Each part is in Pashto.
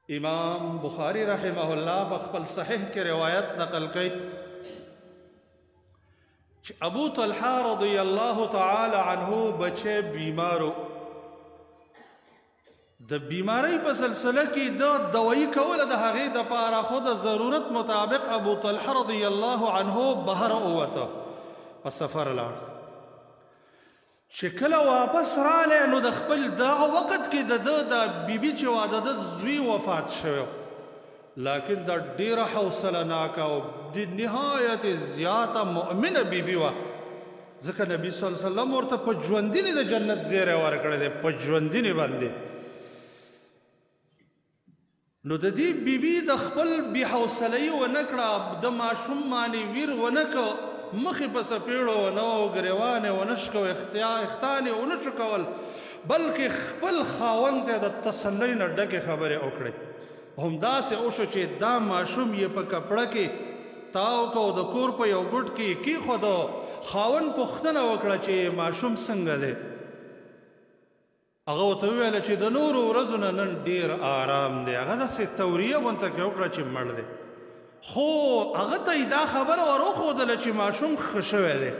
امام بخاری رحمه الله په خپل صحیح کې روایت نقل کړي چې ابو طلحه رضی الله تعالی عنه بچی بیمارو، د بیماری په سلسله کې د دوایی کوله د هغې دپاره، خو د ضرورت مطابق ابو طلحه رضی الله عنه بهر ووته، په سفر لاړ. چې کله واپس رالی نو د خپل دغه وخت کې د ده د بیبي چې وه د ده زوی وفات شوی، لکن دا ډېره حوصله ناکه او د نهایت زیاته مؤمنه بیبي وه، ځکه نبی صلی الله علیه وسلم ورته په ژوندینې د جنت زیری ورکړی دی، په ژوندینې باندې. نو د دې بیبي د خپل بې حوصلهیي ونه کړه، د ماشوم باندې ویر ونه کړ، مخې په څپېړو ونه او ګرېوان یې ونه شکو، اختان یې ونه شو کول، بلکې خپل خاوند ته د تسلۍ نه ډکې خبرې وکړې. همداسې وشو چې دا ماشوم یې په کپړه کې تاو کړ او د کور په یو ګوټ کې یې کېښود. خاوند پوښتنه وکړه چې ماشوم څنګه دی؟ هغه ورته وویل چې د نورو ورځو نه نن ډېر آرام دی. هغه داسې توریه غونته کې وکړه چې مړ دی، خو هغه ته یې دا خبره ور وښودله چې ماشوم ښه شوی دی.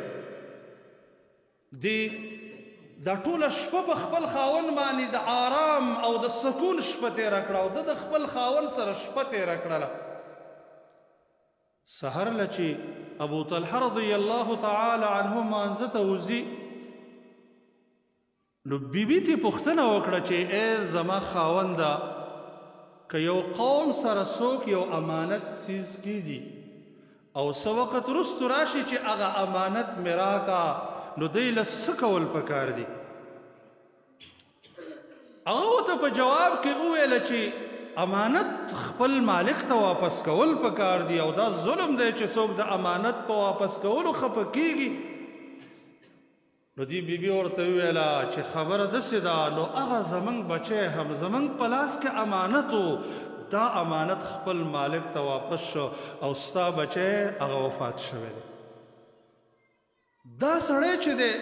دی دا ټوله شپه په خپل خاوند باندې د آرام او د سکون شپه تېره کړه او ده د خپل خاوند سره شپه تېره کړله. سهار له چې ابو طلحه رضی الله تعالی عنه مانځه ته وځي نو بیبي ته پوښتنه وکړه چې ای زما خاونده، که یو قوم سره څوک یو امانت څیز کیږي او څه وخت وروسته راشي چې هغه امانت مې راکه، نو دی له څه کول پکار دي؟ هغه ورته په جواب کې وویل چې امانت خپل مالک ته واپس کول پکار دي، او دا ظلم دی چې څوک د امانت په واپس کولو خفه کیږي. نو دی بیبي ورته وویله چې خبره داسې ده، نو هغه زمونږ بچی هم زمونږ په لاس کې امانت و، دا امانت خپل مالک ته واپس شو او ستا بچی هغه وفات شوی دی. دا سړی چې دی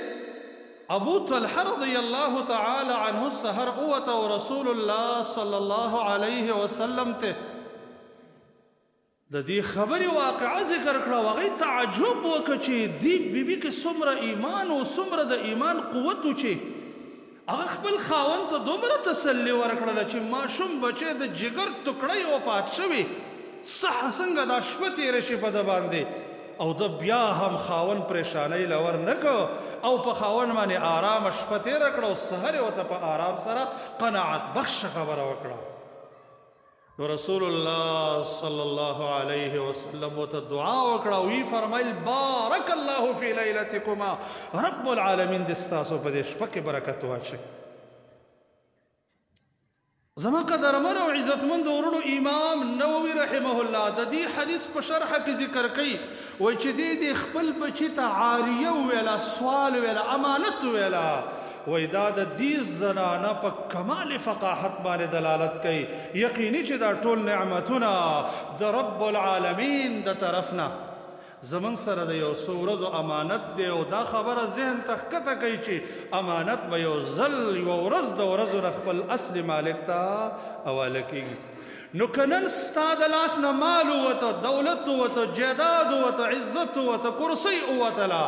ابو طلحه رضی الله تعالی عنه سحر ووته او رسول الله صلی الله علیه وسلم ته د دې خبرې واقعه ذکر کړه. هغوی تعجب وکړ چې دې بیبي کې څومره ایمان او څومره د ایمان قوت و چې هغه خپل خاوند ته دومره تسلي ورکړله چې ماشوم بچی د جګر ټوکړی وفات شوی، صح څنګه دا شپه تېره شي په ده باندې، او ده بیا هم خاوند پریشانۍ له ور نه کړ او په خاوند باندې آرامه شپه تېره کړه او سحر یې ورته په آرام سره قناعت بخش خبره وکړه. نو رسول الله صلی الله علیه وسلم ورته دعا وکړه او ویې فرمایل بارک الله فی لیلتکما، رب العالمین دې ستاسو په دې شپه کې برکت واچوي. زما قدرمن او عزتمند ورونو، امام نووي رحمه الله د دې حدیث په شرحه کې ذکر کوي، وایي چې دې دې خپل بچي ته عاریه وویله، سوال وویله، امانت وویله. وایي دا د دې زنانه په کمال فقاحت باندې دلالت کوي، یقیني چې دا ټول نعمتونه د رب العالمین د طرف نه زمونږ سره د یو څو ورځو امانت دی، او دا خبره ذهن ته ښکته کوي چې امانت به یو ځل یوه ورځ د ورځو نه خپل اصلي مالک ته حواله کېږي. نو که نن ستا د لاس نه مال ووته، دولت ووته، جایداد ووته، عزت ووته، کرسۍ ووتله،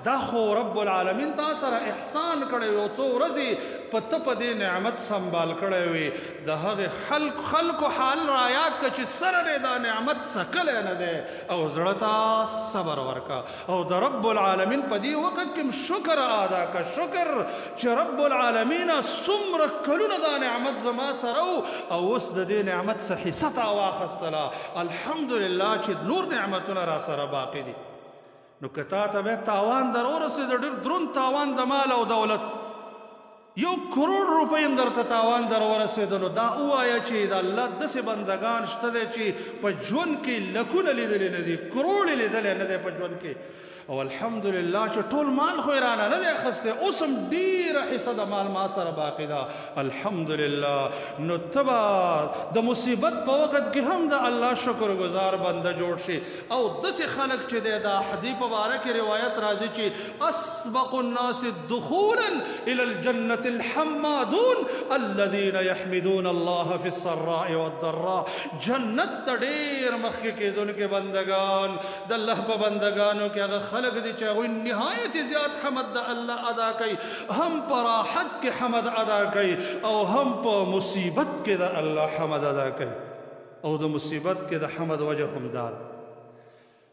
دا خو رب العالمین تا سره احسان کړی وي او څو ورځې په ته په دې نعمت سنبال کړی وي. د هغې خلکو حال را یاد کړه چې سره دې دا نعمت څکلی نه دی، او زړه ته صبر ورکړه او د رب العالمین په دې وخت کې هم شکر ادا کړه، شکر چې رب العالمین څومره کلونه دا نعمت زما سره و او اوس د دې نعمت څه حصه تا واخیستله، الحمدلله چې نور نعمتونه را سره باقي دي. نو که تا ته بیا تاوان در ورسېد، ډېر دروند تاوان د مال او دولت، 1 کروڑ روپۍ هم درته تاوان در ورسېد، نو دا ووایه چې د الله داسې بندګان شته دی چې په ژوند کې لکونه لیدلی نه دي، کروړې لیدلی نه دی په ژوند کې، او الحمدلله چې ټول مال خو یې رانه نه دی اخیستی، اوس هم ډېره حصه د مال ما سره باقي ده، الحمدلله. نو ته به د مصیبت په وخت کې هم د الله شکر ګزار بنده جوړ شي. او داسې خلک چې دی، د حدیث په باره کې روایت راځي چې اسبق الناس دخولا الى الجنة الحمادون الذين يحمدون الله في السراء والضراء. جنت ته ډېر مخکې کېدونکي بندګان د الله په بندګانو کې هغه خلک دي چې هغوی نهایت زیات حمد د الله ادا کوي، هم په راحت کې حمد ادا کوي او هم په مصیبت کې د الله حمد ادا کوي. او د مصیبت کې د حمد وجه هم دا